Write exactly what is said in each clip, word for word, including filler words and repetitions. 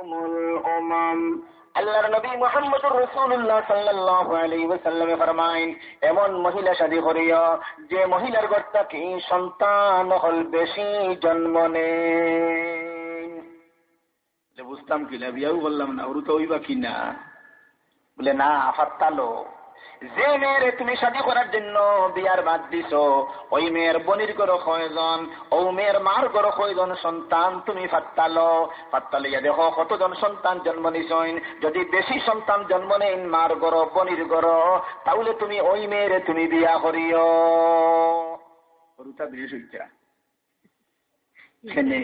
الأمم. আল্লাহর নবী মুহাম্মদুর রাসূলুল্লাহ সাল্লাল্লাহু আলাইহি ওয়াসাল্লামে ফরমাইন, এমন মহিলা শাদী করিও যে মহিলার ঘর থাকি সন্তান অকল বেশি জন্ম নেইন। বুঝতাম কিলা, বিয়াও করলাম না, অরুতা অইবা কি না? বলে, না, ফাত্তালো। যে মেয়েরে তুমি শাদী করার জন্য বিয়ার মাত দিছো, ওই মেয়ের বনির ঘরো কয়জন, ও মেয়ের মার ঘরো কয়জন সন্তান, তুমি ফাত্তালো। ফাত্তালো ইয়া দেখো কতজন সন্তান জন্ম নিছইন। যদি বেশি সন্তান জন্ম নেইন মার ঘরো, বনির ঘরো, তাহলে তুমি ওই মেয়েরে তুমি বিয়া করিও। অরুতা বেশ অইতা। কেনে?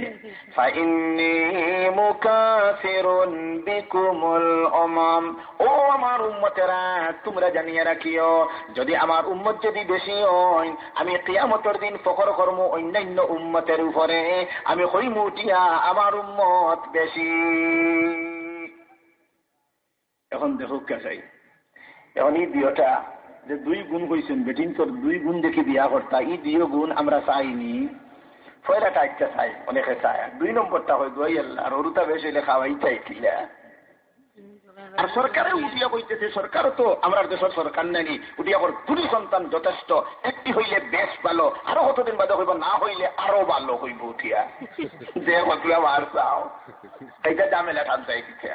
فإني مكاثر بكم الأمم. ও আমার উম্মতেরা, তোমরা জানিয়া রাখিও, যদি আমার উম্মত যদি বেশি অইন, আমি কিয়ামতর দিন ফখর করমু অন্যান্য উম্মতের উপরে, আমি কইমু উঠিয়া আমার উম্মত বেশি। এখন দেখো কে চাই, এখন ই দুইটা যে দুই গুণ কইছইন, বেটিন্তর দুই গুণ দেখি বিয়া করতা, ই দুইও গুণ আমরা চাইনি। পয়লাটা একটা চাই, অনেকে চায়, আর দুই নম্বরটা হয়, দুয়াই আল্লাহ, আর অরুতা বেশ অইলে খাওয়াই চাই কিলা। আর সরকারে উঠিয়া কইতেছে, সরকারও তো, আমরার দেশর সরকার নানি, উঠিয়া কর দুটি সন্তান যথেষ্ট, একটি হইলে বেশ ভালো, আরো কতদিন বাদে কইব না হইলে আরো ভালো কইব উঠিয়া। যে কতলা মার চাও, এইটা ঝামেলা টান চাই দিতে।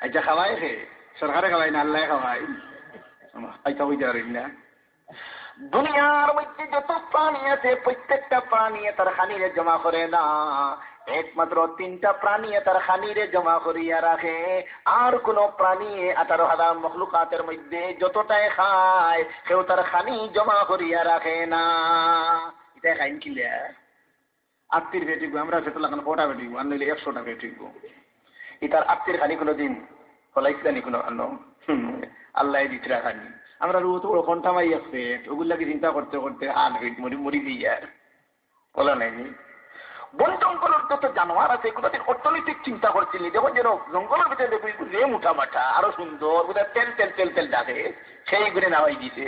আচ্ছা, খাওয়ায় কে? সরকারে খাওয়ায় না, আল্লায় খাওয়ায়? আচ্ছা, কইতে পারি না। দুনিয়ার মধ্যে যত প্রাণী আছে, প্রত্যেকটা প্রাণী তার খানিরে জমা করে না। একমাত্র তিনটা প্রাণী তার খানিরে জমা করিয়া রাখে। আর কোনো প্রাণী আঠারো হাজার মখলুকাতের মধ্যে যতটাই খায়, কেউ তার খানি জমা করিয়া রাখে না। এটাই খাইন কিলা? আত্তির পেট অইবো, আমরা সেটা লাগান কটা পেট অইবো, আর নইলে একশোটা পেট অইবো। ইতার আত্তির খানি কোনোদিন ফলাইছিলানি কোনো আনো? হুম, আল্লাহ দিতরা খানি। আমরা রুহ তো ওরকম টামাই এক পেট, ওগুর লাগি চিন্তা করতে করতে আট পেট মরি মরি যাই আর। বলা নাইনি? বন জঙ্গলের যত জানোয়ার আছে, কোনোদিন অর্থনৈতিক চিন্তা করছিলি? দেখো যেন জঙ্গলের ভিতরে দেখবি যে মোটা মাটা, আরো সুন্দর, বোধহয় তেল তেল তেল তেল ডাকে, সেই গুণে নামাই দিছে।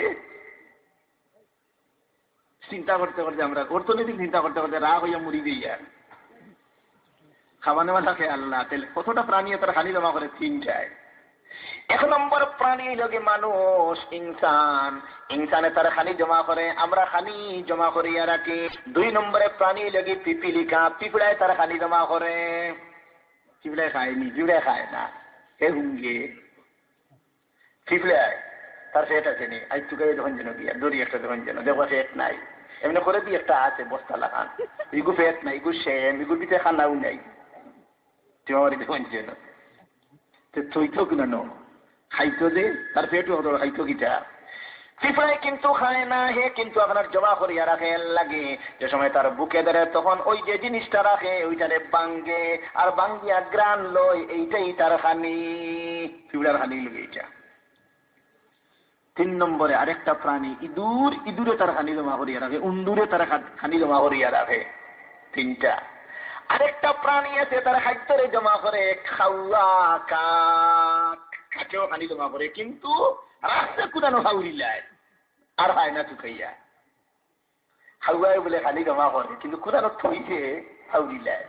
চিন্তা করতে করতে আমরা অর্থনৈতিক চিন্তা করতে করতে রাগ হইয়া মরি যাই আর। খাবানে বালা খে আল্লাহ, তাহলে কতটা প্রাণী তার খানি জমা করে? তিনটায়। এক নম্বর প্রাণী লগে মানুষ, ইনসান। ইনসানে তার খানি জমা করে, আমরা খানি জমা করিয়া রাখি। দুই নম্বরে প্রাণী লগে পিপিলিকা, পিঁপড়ায় তার খানি জমা করে। পিঁপড়ায় খায়নি, পিঁপড়ায় খায় না, হে হুঙ্গে। পিঁপড়ায়, তার পেট আছে নি? আই তুকাই দেখুন যেন গিয়া, দড়ি একটা দেখুন যেন, দেখবা পেট নাই। এমনি করে দি একটা আছে বস্তা লাগান। ইগু পেট নাই, ইগু সেম, ইগুর ভিতরে খানাও নাই। তুই আমার দেখুন যেন। তো তুই তো কিনা ন? খাইতো দে, তার পেটও হতো, খাইতো কিটা? পিঁপড়ায় কিন্তু খায় না, হে কিন্তু আপনার জমা করিয়া রাখে এর লাগি। যে সময় তার বুকে ধরে, তখন ওই যে জিনিসটা রাখে, ওইটারে ভাঙ্গে, আর ভাঙ্গিয়া ঘ্রাণ লয়, এইটাই তার খানি। পিঁপড়ার খানি লগে এইটা। তিন নম্বরে আরেকটা প্রাণী ইঁদুর, ইঁদুরে তার খানি জমা করিয়া রাখে, উন্দুরে তার খা-, খানি জমা করিয়া রাখে। তিনটা। আরেকটা প্রাণী আছে, তার খাদ্যরে জমা করে, কাউয়া, কাক। কাকেও খানি জমা করে, কিন্তু রাখছে কুদানো হাউরিলায়, আর হয় না তুকাইয়া। হাওয়ায় বলে খানি জমা করে, কিন্তু কুদানো থইছে হাউরিলায়।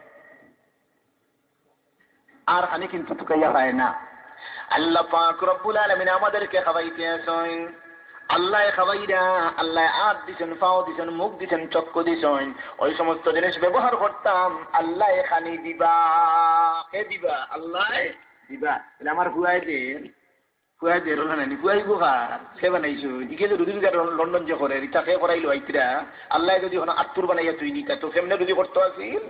আর খানি কিন্তু তুকাইয়া পায় না। আল্লাহ পাক রব্বুল আলামিন আমাদেরকে খাওয়াইতে আছইন। আল্লাহ খাওয়াইরা, আল্লাহ আত দিছইন, পাও দিছইন, মুখ দিছইন, চক্ষু দিছইন। ওই সমস্ত জিনিস ব্যবহার করতাম, আল্লাহ খানি দিবা। কে দিবা? আল্লাহ দিবা। তাহলে আমার হুয়ায় দে, হুয়ায় দে রোলা নানি, হুয়াই গো কার? কে বানাইছো? ইকে যে রুজি রোজগার লন-, লন্ডন যে করে, রিতা কে করাইলো আইতরা? আল্লাহ যদি হন আত্তুর বানাইয়া তুই নিতা, তো কেমনে রুজি করতো আছিল?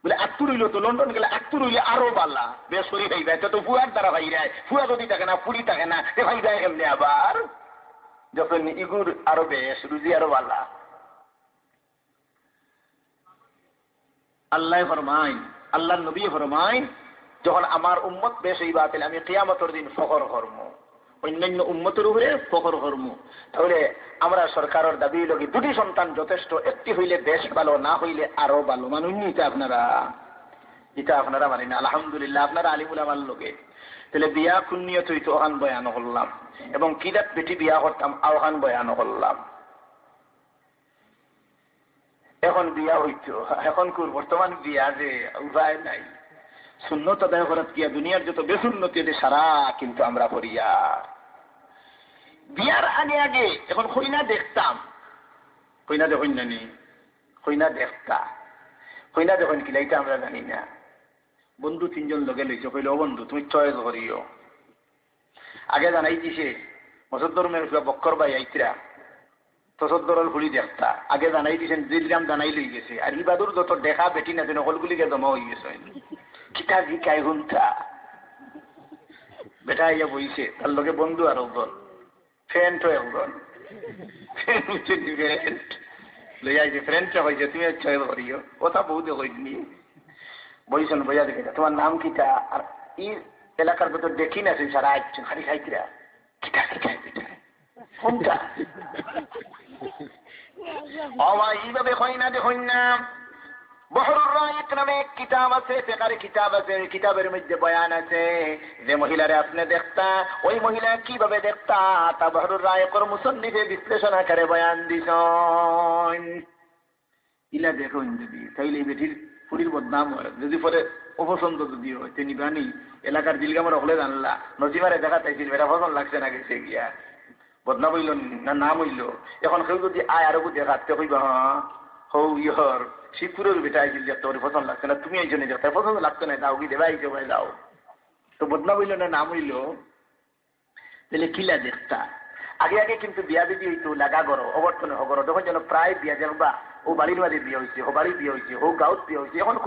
বলে, আত্তুর হইলো তো লন্ডন গেলে আত্তুর হইলে আরো বালা, বেশ করি খাইবা, এটা তো ফুয়ার দ্বারা ভাইরায়, ফুয়া যদি থাকে না, ফুড়ি থাকে না, এ ভাইরায় কেমনে আবার? যখন ইগুর আরো বেশ, রুজি আরো বালা। আল্লাহ ফরমাইন, আল্লাহর নবী ফরমাইন, যখন আমার উম্মত বেশ হইবা, তাহলে আমি কিয়ামতর দিন ফখর করমু। অন্যান্য উম্মতের উপরে ফখর করমু। তাহলে আমরা সরকারের দাবি লগে দুটি সন্তান যথেষ্ট, একটি হইলে বেশ ভালো, না হইলে আরো ভালো। মানুষ নি ইতা আপনারা, ইতা আপনারা মানি না। আলহামদুলিল্লাহ, আপনারা আলিমুল আমার লগে। তাহলে বিয়া কুন নিয়ত হইতো ওখান বয়ান করলাম, এবং কিদাত বেটি বিয়া করতাম, আওখান বয়ান করলাম। এখন বিয়া হইতো, এখন কুর বর্তমান বিয়া যে উপায় নাই। সুন্নত আদায় করাত গিয়া দুনিয়ার যত বেসুন্নতি আছে সারা কিন্তু আমরা করিয়ার। বিয়ার আগে আগে এখন কইনা দেখতাম, কইনা দেখইন না নি, কইনা দেখতা, কইনা দেখইন কিলা ইতা আমরা জানি না। বন্ধু তিনজন লগে লইছে, কইল, "ও বন্ধু, তুমি চয়েস করিও।" আগে জানাই দিছে, মসদ্দর মেয়ে বক্কর ভাই আইতরা, তসদ্দরর ফুড়ি দেখতা। আগে জানাই দিছেন, দিলরাম জানাই লই গেছে। আর ইবাদুর যত দেখা বেটি না, যেন হকলগুলিকে জমা হই গেছে। কিতা জিকাই হুনতা? বেটা আইয়া বইছে, তার লগে বন্ধু আর একজন, ফ্রেন্ডও একজন। ফ্রেন্ড হচ্ছে ফ্রেন্ড। লইয়া আইছে, ফ্রেন্ডটা কইছে, "তুমি চয়েস করিও।" কথা বউতে কইনি। বইছেন, বইয়া দেখে, "তোমার নাম কিতা?" আর এই এলাকার ভিতর দেখি না, সেই সারা আইছেন, খালি খাইতরা। কিতা, কিতা, কিতা? কোনটা? ও ভাই, এইভাবে কইনা দেখইন না। বহরুর রাইক নামে এক কিতাব আছে, ফেকার কিতাব আছে, ওই কিতাবের মধ্যে বয়ান আছে যে মহিলারে আপনি দেখতা, ওই মহিলা কিভাবে দেখতা, তা বহরুর রাইকর মুসন্নিফে বিশ্লেষণ আকারে বয়ান দিছইন। ইলা দেখইন যদি, তাইলে এই বেটির ফুড়ির বদনাম হয়। যদি পরে অপছন্দ যদি হয়, তে নিবানি, এলাকার দিলগামর হকলে জানলা, নজিমারে দেখা তাইছিল, বেটা পছন্দ লাগছে না, গেছে গিয়া। বদনাম হইল না, নাম হইল। এখন কেউ যদি আয় আরো দেখাতে কইবা, "হ্যাঁ, হৌ ইয়র, শিবপুরের বেটা আইছিল, দেখতে করি পছন্দ লাগছে না, তুমি আইছো না দেখতে, পছন্দ লাগতো না, দাও কি দেবা, আইছো ভাই, দাও।" তো বদনাম হইল না, নাম হইল। তাহলে কিলা দেখতা? আগে আগে কিন্তু বিয়া যদি হইতো লাগা ঘরো, অবর্তনে হগরো, তখন যেন প্রায় বিয়া দেখবা, ও বাড়ির মাঝে বিয়া হইছে, ও বাড়ি বিয়া হইছে, ও গাঁওত বিয়া হইছে। এখন